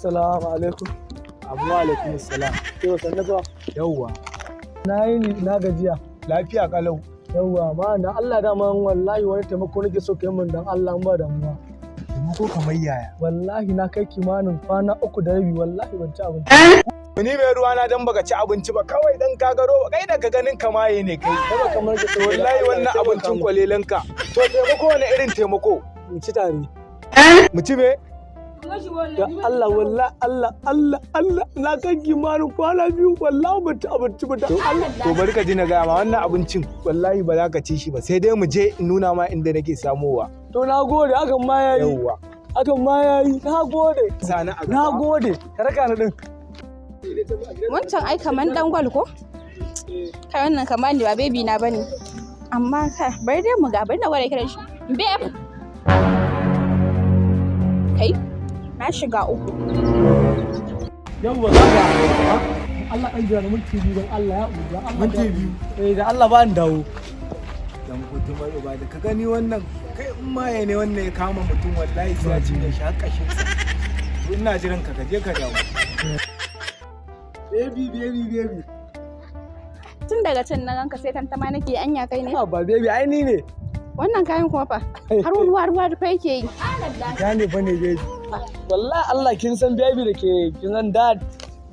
Assalamu alaikum. Abu alaikum salam. Yau sannu fa. Yawwa. Na yi ni na gajiya. Lafiya kalau. Yawwa ma dan Allah dama wallahi wani taimako nake so kai min dan Allah in ba damuwa. Taimako kamar yaya? Wallahi na kai kimanin kwana 3 da rabi wallahi ban ci abinci. Ni mai ruwa na dan baka ci abinci ba kawai dan ka garo kai da ka ganin kamaye ne kai. Kai kamar ka Wallahi wannan abincin kwalelanka. To taimako wani irin taimako? Mu ci tare. Mu ci me? Da Allah wallahi Allah Allah Allah na kai kimanin kwana 2 wallahi ban ci abinci ba dan Allah. To bari ka ji na gaya ma wannan abincin wallahi ba za ka ci shi ba sai dai mu je in nuna ma inda nake samowa. To na gode hakan ma yayi. Yawwa. Hakan ma yayi. Na gode. Sani a Na gaba. gode. Ka raka ni din. Wancan ai kaman dangwal ko? Kai wannan kaman ne ba baby na bane. Amma kai bari dai mu ga bari na gwada kiran shi. Babe. Kai na shiga uku. Yawwa kaga. Allah ɗan jira da minti 2 don Allah ya uba. Allah Minti 2. Eh da Allah ba ni dawo. Dan hutumar uba da ka gani wannan kai in maye ne wannan ya kama mutum wallahi sai ya cinye shi har kashin sa. To ina jiran ka ka je ka dawo. Baby, baby, baby. Tun daga can na ganka sai tantama nake anya kai ne. Ah ba baby ai ni ne. Wannan kayan kuma fa har wani wari wari fa yake yi. Gane fa ne baby. Wallahi Allah kin san baby da ke kin san dad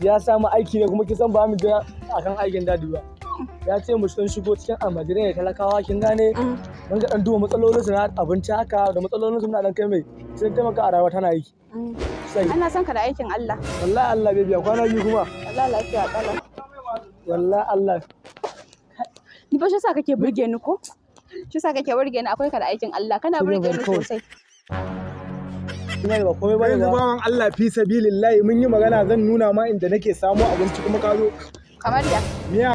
ya samu aiki ne kuma kin san ba mu jira akan aikin dad ba. Ya ce mu san shigo cikin almajirai da talakawa kin gane mun ga dan duba matsalolin su na abinci haka da matsalolin su na dan kai mai sai taimaka a rayuwa tana yi. Sai Ana son ka da aikin Allah. wallahi Allah baby a kwana 2 kuma. Allah lafiya kala. Wallahi Allah. Ni fa shi yasa kake burge ni ko? Shi yasa kake burge ni akwai ka da aikin Allah kana Shi ne burge ni kawai. sosai. Ina ba komai bane Yanzu ba. bawan Allah fi sabilillahi mun yi magana zan nuna ma inda nake samo abinci kuma ka zo. Kamar ya Miya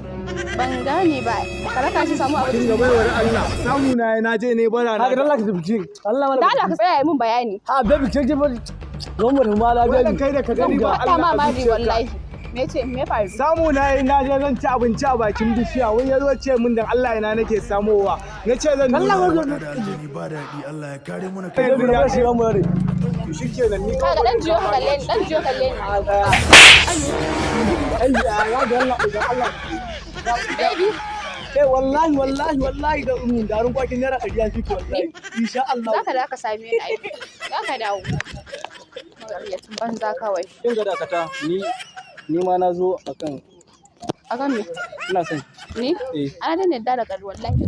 ban gane ba. Ka raka shi samu kin abinci. ga baiwar Allah samu na na je ne bara na. Haka dan Allah ka tafi. Allah mana. Da Allah ka tsaya yi mun bayani. Ha baby ke ke zo mu tafi mala Wannan baby. kai da ka gani ba Faɗa ma Allah a mari zuciyarka. wallahi. Me ce me faru? Samu na yi na je zan ci abinci a bakin bishiya wani ya zo ce min dan Allah ina nake samowa na ce zan Allah nuna. ma da aljani ba daɗi Allah ya kare mu na Kai Baby na shi mu yare. To shikenan ni Kaga dan jiyo ka kalle ni, dan jiyo kalle ni. Ai ya ga Allah ga Allah. Baby, Eh wallahi wallahi wallahi da garin kwakin ₦100 ya fi wallahi. Insha Allah. zaka da ka same ni ai. Zaka dawo. Maƙaryacin banza kawai. Kin ga dakata ni ni ma na zo akan Akan me? ina son Ni? Eh. Ana da yadda da ƙar wallahi.